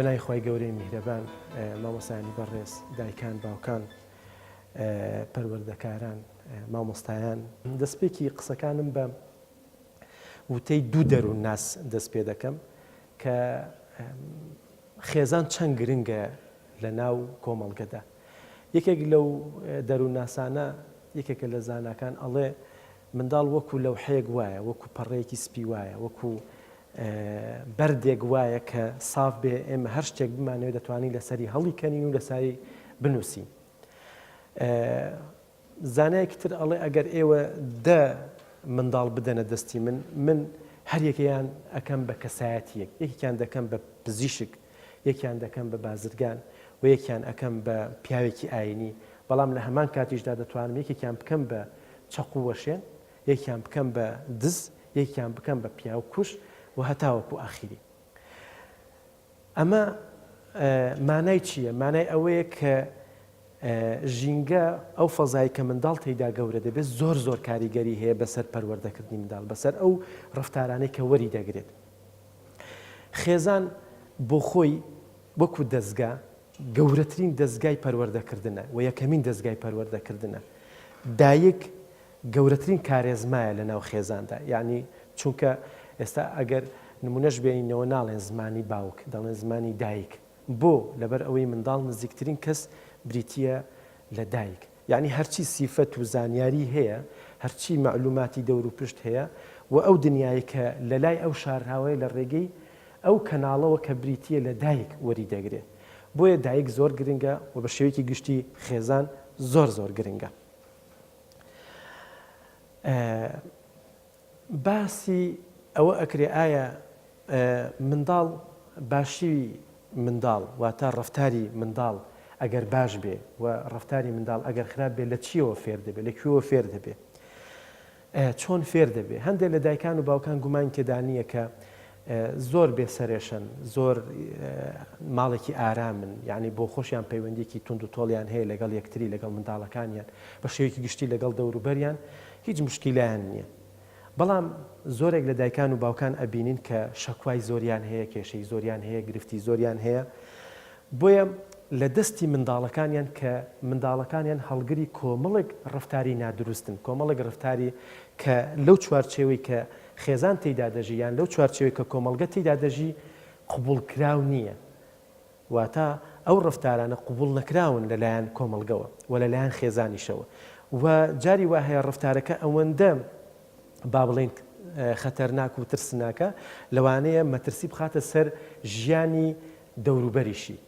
بەناوی خوای گەورەی میهرەبان مامۆستایانی بەڕێز، دایکان، باوکان، پەروەردەکاران، مامۆستایان. دەستپێکی قسەکانم بە وتەی دوو دەروونناس دەست پێ دەکەم کە خێزان چەند گرنگە لە ناو کۆمەڵگەدا. یەکێک لەو دەروونناسانە یەکێکە لە زاناکان ئەڵێ منداڵ وەکو لەوحەیەک وایە، وەکو پەڕەیەکی سپی وایە، وەکو بەردێک وایە کە ساف بێ ئێمە هەر شتێک بمانەوێت دەتوانین لەسەری هەڵیکەنین و لەسەری بنووسین. زانایەکی تر ئەڵێ ئەگەر ئێوە دە منداڵ بدەنە دەستی من، من هەر یەکەیان ئەکەم بە کەسایەتییەک، یەکێکیان دەکەم بە پزیشک، یەکیان دەکەم بە بازرگان و یەکیان ئەکەم بە پیاوێکی ئایینی، بەڵام لە هەمان کاتیشدا دەتوانم یەکێکیان بکەم بە چەقوو وەشێن، یەکیان بکەم بە دز، یەکیان بکەم بە پیاوکوژ و هەتاوەکو ئاخیری. ئەمە مانای چییە؟ مانای ئەوەیە کە ژینگە، ئەو فەزای کە منداڵ تێیدا گەورە دەبێت زۆر زۆر کاریگەری هەیە بەسەر پەروەردەکردنی منداڵ، بەسەر ئەو ڕەفتارانەی کە وەری دەگرێت. خێزان بۆ خۆی وەکو دەزگا گەورەترین دەزگای پەروەردەکردنە و یەکەمین دەزگای پەروەردەکردنە. دایک گەورەترین کارێزمایە لە ناو خێزاندا یانی چونکە ئێستا ئەگەر نمونەش بێنینەوە ناڵێن زمانی باوک دەڵێن زمانی دایک بۆ لەبەر ئەوەی منداڵ نزیکترین کەس بریتیە لە دایک یانی هەرچی سیفەت و زانیاری هەیە هەرچی مەعلوماتی دەور و پشت هەیە و ئەو دنیای کە لە لای ئەو شارراوەیە لە ڕێگەی ئەو کەناڵەوە کە بریتیە لە دایک وەری دەگرێ بۆیە دایک زۆر گرنگە و بە شێوەیەکی گشتی خێزان زۆر زۆر گرنگە. باسی ئەوە ئەکرێ ئایا منداڵ باشی منداڵ واتە ڕەفتاری منداڵ ئەگەر باش بێ و ڕەفتاری منداڵ ئەگەر خراپ بێ لە چیەوە فێر دەبێ لە کوێوە فێر دەبێ چۆن فێر دەبێ؟ هەندێک لە دایکان و باوکان گومانی تێدا نییە کە زۆر بێ سەرێشەن، زۆر ماڵێکی ئارامن، یانی بۆ خۆشیان پەیوەندییەکی توند و تۆڵیان هەیە لەگەڵ یەکتری، لەگەڵ منداڵەکانیان، بە شێوەیەکی گشتی لەگەڵ دەوروبەریان هیچ موشکیلەیان نییە. بەڵام زۆرێک لە دایکان و باوکان ئەبینین کە شەکوای زۆریان هەیە، کێشەی زۆریان هەیە، گرفتی زۆریان هەیە، بۆیە لە دەستی منداڵەکانیان کە منداڵەکانیان هەڵگری کۆمەڵێک ڕەفتاری نادروستن، کۆمەڵێک ڕەفتاری کە لەو چوارچێوەی کە خێزان تێیدا دەژی یان لەو چوارچێوەی کە کۆمەڵگە تێیدا دەژی قبوڵکراو نییە. واتە ئەو ڕەفتارانە قبوڵ نەکراون لە لایەن کۆمەڵگەوە و لە لایەن خێزانیشەوە و جاری وا هەیە ڕەفتارەکە ئەوەندە با بڵێین خەتەرناک و ترسناکە لەوانەیە مەترسی بخاتە سەر ژیانی دەوروبەریشی.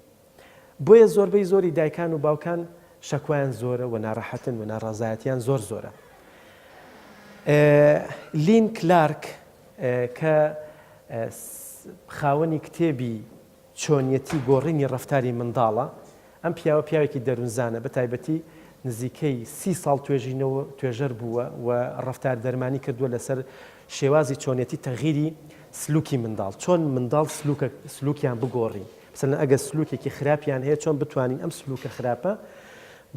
بۆیە زۆربەی زۆری دایکان و باوکان شەکوایان زۆرە و ناڕەحەتن و ناڕەزایەتیان زۆر زۆرە. لین کلارک کە خاوەنی کتێبی چۆنیەتی گۆڕینی ڕەفتاری منداڵە، ئەم پیاوە پیاوێکی دەروونزانە، بە تایبەتی نزیکەی سی ساڵ توێژینەوە توێژەر بووە و ڕەفتار دەرمانی کردووە لەسەر شێوازی چۆنیەتی تەغیری سلوکی منداڵ، چۆن منداڵ سلوکە سلوکیان بگۆڕین، مەسەلەن ئەگەر سلوکێکی خراپیان هەیە چۆن بتوانین ئەم سلوکە خراپە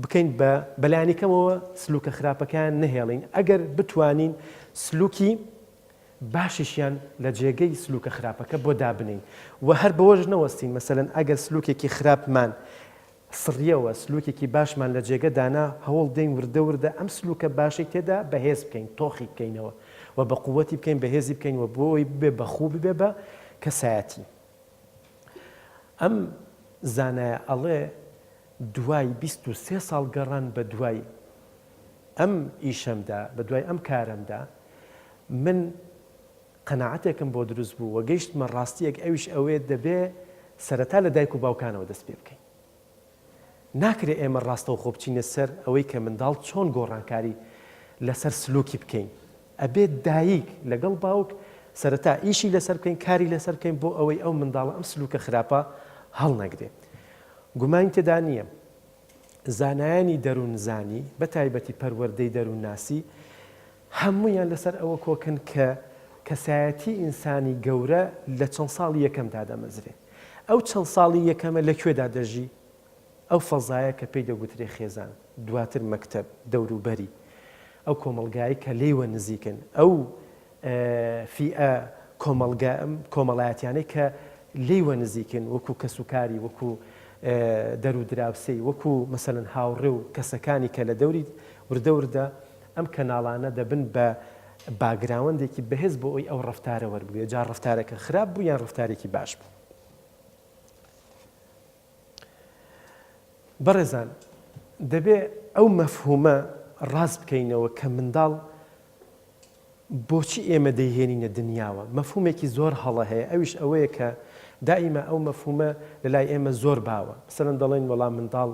بکەین بە بەلایەنی کەمەوە سلوکە خراپەکەیان نەهێڵین، ئەگەر بتوانین سلوکی باشیشیان لە جێگەی سلوکە خراپەکە بۆ دابنێین و هەر بەوەش نەوەستین، مەسەلەن ئەگەر سلوکێکی خراپمان سڕیەوە، سلوکێکی باشمان لە جێگە دانا، هەوڵ بدەین وردە وردە ئەم سلوکە باشەی تێدا بەهێز بکەین، تۆخی بکەینەوە و بە قوتی بکەین، بەهێزی بکەین و بۆ ئەوەی ببێ بە خوو، ببێ بە کەسایەتی. ئەم زانایە ئەڵێ دوای 23 ساڵ گەڕان بە دوای ئەم ئیشەمدا، بە دوای ئەم کارەمدا، من قەناعەتێکم بۆ دروست بوو و گەیشتمە ڕاستییەک ئەویش ئەوەیە دەبێ سەرەتا لە دایک و باوکانەوە دەست پێ بکەین. ناکرێ ئێمە ڕاستەوخۆ بچینە سەر ئەوەی کە منداڵ چۆن گۆڕانکاری لەسەر سلوکی بکەین. ئەبێ دایک لەگەڵ باوک سەرەتا ئیشی لەسەر بکەین، کاری لەسەر بکەین بۆ ئەوەی ئەو منداڵە ئەم سلوکە خراپە هەڵنەگرێ. گومانی تێدا نییە زانایانی دەروونزانی، بە تایبەتی پەروەردەی دەروونناسی، هەموویان لەسەر ئەوە کۆکن کە کەسایەتی ئینسانی گەورە لە چەند ساڵی یەکەم دادەمەزرێ. ئەو چەند ساڵی یەکەمە لە کوێدا دەژی؟ ئەو فەزایە کە پێی دەگوترێ خێزان، دواتر مەکتەب، دەوروبەری، ئەو کۆمەڵگایەی کە لێیوە نزیکن، ئەو فیئە کۆمەڵگە کۆمەڵایەتیانەی کە لێیوە نزیکن وەکو کەسوکاری وەکو دەر و دراوسێی وەکو مەسەلەن هاوڕێ و کەسەکانی کە لە دەوری وردە وردە ئەم کەناڵانە دەبن بە background ێکی بەهێز بۆ ئەوی ئەو ڕەفتارە وەربگرێت جا ڕەفتارەکە خراپ بوو یان ڕەفتارێکی باش بوو. بەڕێزان دەبێ ئەو مەفهومە ڕاست بکەینەوە کە منداڵ بۆچی ئێمە دەیهێنینە دنیاوە؟ مەفهومێکی زۆر هەڵە هەیە ئەویش ئەوەیە کە دائیما ئەو مەفهومە لە لای ئێمە زۆر باوە مەسەلەن دەڵێن وەڵا منداڵ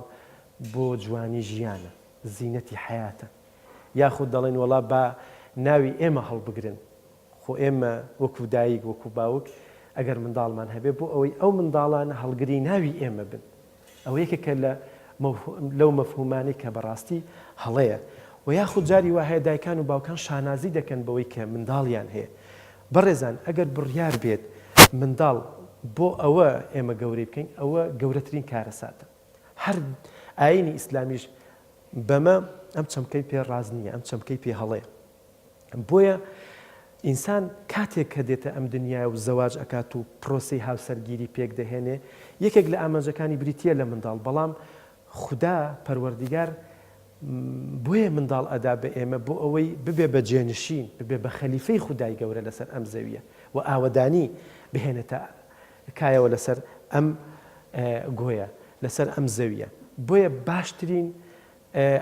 بۆ جوانی ژیانە زینەتی حەیاتە یاخود دەڵێن وەڵا با ناوی ئێمە هەڵبگرن خۆ ئێمە وەکو دایک وەکو باوک ئەگەر منداڵمان هەبێ بۆ ئەوەی ئەو منداڵانە هەڵگری ناوی ئێمە بن ئەوە یەکێکە لە لەو مەفهومانەی کە بەڕاستی هەڵەیە و یاخود جاری وا هەیە دایکان و باوکان شانازی دەکەن بەوەی کە منداڵیان هەیە. بەڕێزان ئەگەر بڕیار بێت منداڵ بۆ ئەوە ئێمە گەورەی بکەین ئەوە گەورەترین کارەساتە. هەر ئایینی ئیسلامیش بەمە ئەم چەمکەی پێ ڕاست نییە، ئەم چەمکەی پێ هەڵەیە. بۆیە ئینسان کاتێک کە دێتە ئەم دنیایە و زەواج ئەکات و پرۆسەی هاوسەرگیری پێک دەهێنێ یەکێک لە ئامانجەکانی بریتییە لە منداڵ بەڵام خودا پەروەردیگار بۆیە منداڵ ئەدا بە ئێمە بۆ ئەوەی ببێ بە جێنشین ببێ بە خەلیفەی خودای گەورە لەسەر ئەم زەویە و ئاوەدانی بهێنێتە کایەوە لەسەر ئەم گۆیە لەسەر ئەم زەویە بۆیە باشترین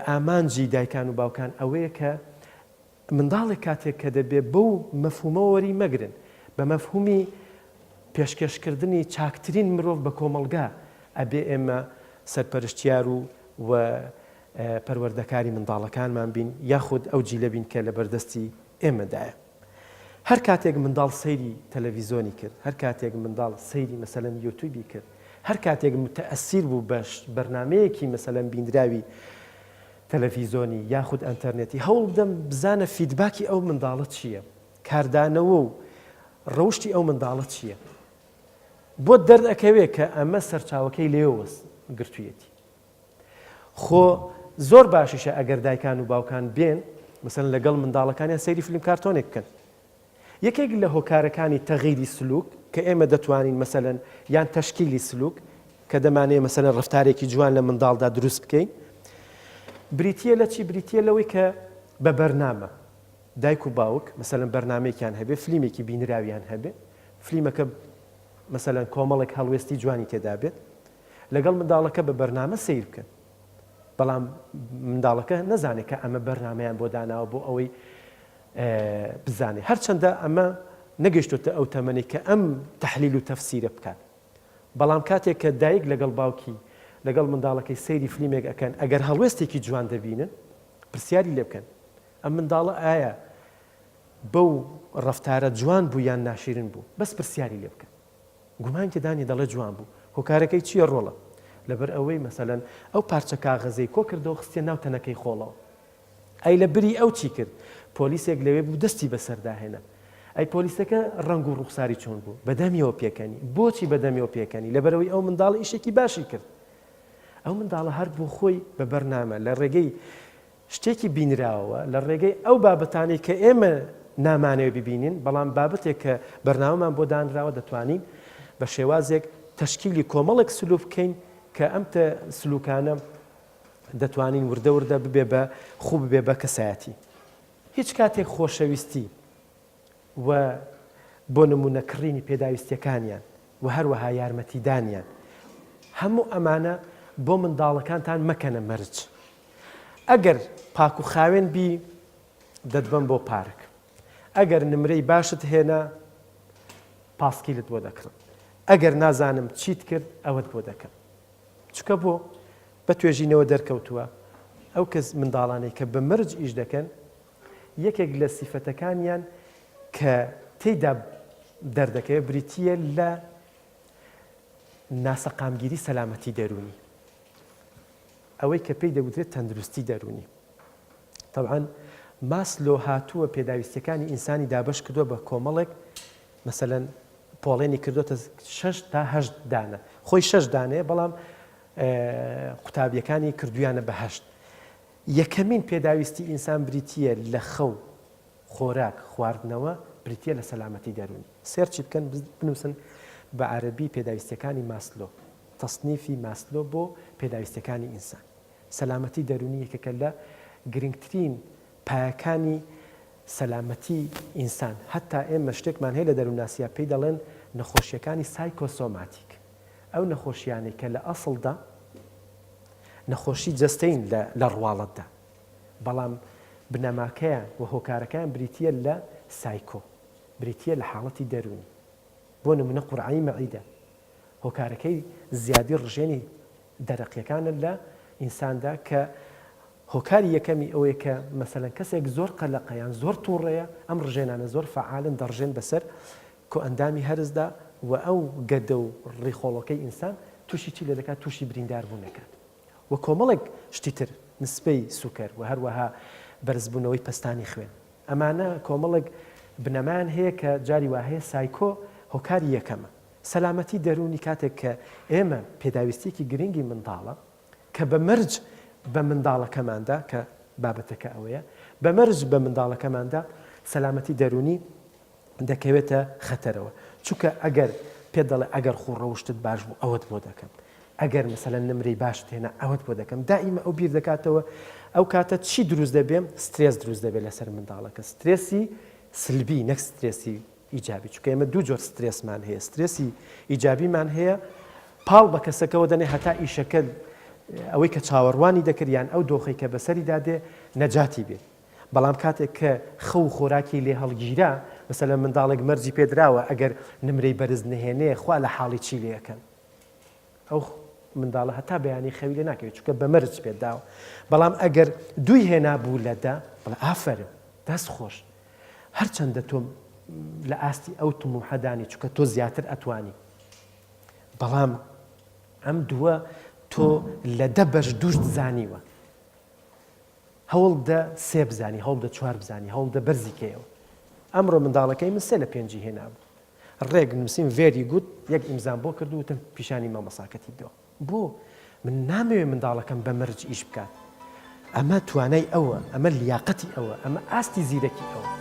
ئامانجی دایکان و باوکان ئەوەیە کە منداڵێک کاتێک کە دەبێ بەو مەفهومەوە وەری مەگرن، بە مەفهومی پێشکێشکردنی چاکترین مرۆڤ بە کۆمەڵگا ئەبێ ئێمە سەرپەرشتیار و و پەروەردەکاری منداڵەکانمان بین یاخود ئەو جیلە بین کە لەبەردەستی ئێمەدایە. هەر کاتێک منداڵ سەیری تەلەڤیزۆنی کرد، هەر کاتێک منداڵ سەیری مەسەلەن یوتوبی کرد، هەر کاتێک متەئەسیر بوو بە بەرنامەیەکی مەسەلەن بیندراوی تەلەڤیزۆنی یاخود ئەنتەرنێتی، هەوڵ بدەم بزانە feedback ی ئەو منداڵە چییە، کاردانەوە و ڕەوشتی ئەو منداڵە چییە. بۆت دەردەکەوێ کە ئەمە سەرچاوەکەی لێوە گرتوویەتی. خۆ زۆر باشیشە ئەگەر دایکان و باوکان بێن مەسەلەن لەگەڵ منداڵەکانیان سەیری فیلم کارتۆنێک بکەن. یەکێک لە هۆکارەکانی تەغیری سلوک کە ئێمە دەتوانین مەسەلەن یان تەشکیلی سلوک کە دەمانەوێ مەسەلەن ڕەفتارێکی جوان لە منداڵدا دروست بکەین بریتییە لە چی؟ بریتییە لەوەی کە بە بەرنامە دایک و باوک مەسەلەن بەرنامەیەکیان هەبێ فلیمێکی بینراویان هەبێ فلیمەکە مەسەلەن کۆمەڵێک هەڵوێستی جوانی تێدا بێت لەگەڵ منداڵەکە بە بەرنامە سەیر بکەن بەڵام منداڵەکە نەزانێت کە ئەمە بەرنامەیان بۆ داناوە بۆ ئەوەی بزانێت هەرچەندە ئەمە نەگەشتۆتە ئەو تەمەنی کە ئەم تحلیل و تەفسیرە بکات بەڵام کاتێک کە دایک لەگەڵ باوکی لەگەڵ منداڵەکەی سەیری فلیمێک ئەکەن ئەگەر هەڵوێستێکی جوان دەبینن پرسیاری لێ بکەن ئەم منداڵە ئایا بەو ڕەفتارە جوان بوو یان ناشیرن بوو بەس پرسیاری لێ بکەن گومانی تێدا نیە دەڵێ جوان بوو هۆکارەکەی چیە ڕۆڵە لەبەر ئەوەی مەسەلەن ئەو پارچە کاغەزەی کۆ کردەوە خستیە ناو تەنەکەی خۆڵەوە ئەی لە بری ئەو چی کرد پۆلیسێک لەوێ بوو دەستی بەسەردا هێنا ئەی پۆلیسەکە ڕەنگ و ڕوخساری چۆن بوو بەدەمیەوە پێکەنی بۆچی بەدەمیەوە پێکەنی لەبەرەوەی ئەو منداڵ ئیشێکی باشی کرد ئەو منداڵە هەر بۆ خۆی بە بەرنامە لە ڕێگەی شتێکی بینراوە لە ڕێگەی ئەو بابەتانەی کە ئێمە نامانەوێت ببینین، بەڵام بابەتێک کە بەرنامەمان بۆ دانراوە دەتوانین بە شێوازێک تەشکیلی کۆمەڵێک سلوک بکەین کە ئەم سلوکانە دەتوانین وردە وردە ببێ بە خوو ببێ بە کەسایەتی. هیچ کاتێک خۆشەویستی و بۆ نموونە کڕینی پێداویستیەکانیان و هەروەها یارمەتیدانیان هەموو ئەمانە بۆ منداڵەکانتان مەکەنە مەرج. ئەگەر پاک و خاوێن بی دەتبەم بۆ پارک. ئەگەر نمرەی باشت هێنا پاسکیلت بۆ دەکڕم. ئەگەر نازانم چیت کرد ئەوەت بۆ دەکەم. چونکە بۆ؟ بە توێژینەوە دەرکەوتووە ئەو کەس منداڵانەی کە بە مەرج ئیش دەکەن یەکێک لە سیفەتەکانیان کە تێیدا دەردەکەوێت بریتییە لە ناسەقامگیری سەلامەتی دەروونی. ئەوەی کە پێی دەگوترێت تەندروستی دەروونی. تەبعەن ماسلۆ هاتووە پێداویستیەکانی ئینسانی دابەش کردووە بە کۆمەڵێک مەسەلەن پۆڵێنی کردوتە شەش تا هەشت دانە خۆی شەش دانەیە بەڵام قوتابیەکانی کردویانە بە هەشت یەکەمین پێداویستی ئینسان بریتییە لە خەو خۆراک، خواردنەوە بریتییە لە سەلامەتی دەروونی. search ی بکەن بنووسن. بە عەرەبی پێداویستیەکانی ماسلۆ، تەسنیفی ماسلۆ بۆ پێداویستیەکانی ئینسان. سەلامەتی دەروونی یەکێکە لە گرنگترین پایەکانی سەلامەتی ئینسان، هەتا ئێمە شتێکمان هەیە لە دەروونناسیا پێی دەڵێن نەخۆشیەکانی سایکۆسۆماتیک، ئەو نەخۆشیانەی کە لە ئەسڵدا نەخۆشی جەستەین لە ڕواڵەتدا بەڵام بنەماکەیان و هۆکارەکەیان بریتییە لە سایکۆ، بریتییە لە حاڵەتی دەروونی. بۆ نموونە قورعەی مەعیدە هۆکارەکەی زیادی ڕژێنی دەرەقیەکانە لە ئینساندا کە هۆکاری یەکەمی ئەوەیە کە مەسەلەن کەسێک زۆر قەلەقە یان زۆر توڕەیە ئەم ڕژێنانە زۆر فەعالن دەڕژێن بەسەر کۆئەندامی هەرسدا و ئەو گەدە و ڕیخۆڵۆکەی ئینسان تووشی چی لێ دەکات تووشی بریندار بوون دەکات و کۆمەڵێک شتی تر نسبەی سوکەر و هەروەها بەرزبوونەوەی پەستانی خوێن ئەمانە کۆمەڵێک بنەمایان هەیە کە جاری وا هەیە سایکۆ هۆکاری یەکەمە. سەلامەتی دەروونی کاتێک کە ئێمە پێداویستیەکی گرنگی منداڵە کە بە مەرج بە منداڵەکەماندا کە بابەتەکە ئەوەیە بە مەرج بە منداڵەکەماندا سەلامەتی دەروونی دەکەوێتە خەتەرەوە چونکە ئەگەر پێت دەڵێ ئەگەر خوو ڕەوشتت باش بوو ئەوەت بۆ دەکەم ئەگەر مەسەلەن نمرەی باشت هێنا ئەوەت بۆ دەکەم دائیمە ئەو بیر دەکاتەوە ئەو کاتە چی دروست دەبێ سترێس دروست دەبێت لەسەر منداڵەکە سترێسی سلبی نەک سترێسی ئیجابی چونکە ئێمە دوو جۆر سترێسمان هەیە سترێسی ئیجابیمان هەیە پاڵ بە کەسەکەەوە دەنێ هەتا ئیشەکە ئەوەی کە چاوەڕوانی دەکرد یان ئەو دۆخی کە بەسەریدا دێ نەجاتی بێت بەڵام کاتێک کە خەو و خۆراکی لێ هەڵگیرا، مەسەلەن منداڵێک مەرجی پێ دراوە ئەگەر نمرەی بەرز نەهێنێ خوا لە حاڵی چی لێ ئەکەن؟ ئەو منداڵە هەتا بەیانی خەوی لێ ناکەوێت چونکە بە مەرج پێت داوە. بەڵام ئەگەر دووی هێنا بوو لە دە، بڵێ ئافەرم، دەست خۆش. هەرچەندە تۆ لە ئاستی ئەو تموحەدانی چونکە تۆ زیاتر ئەتوانی. بەڵام ئەم دووە تۆ لە دە بەش دووشت زانیوە. هەوڵبدە سێ بزانی، هەوڵبدە چوار بزانی، هەوڵبدە بەرزی کەیەوە. ئەمڕۆ منداڵەکەی من سێ لە پێنجی هێنابوو. ڕێک نووسیم very good، یەک ئیمزام بۆ کرد و وتم پیشانی مامۆساکەتی بدەوە. بۆ؟ من نامەوێ منداڵەکەم بە مەرج ئیش بکات. ئەمە توانای ئەوە، ئەمە لیاقەتی ئەوە، ئەمە ئاستی زیرەکی ئەوە.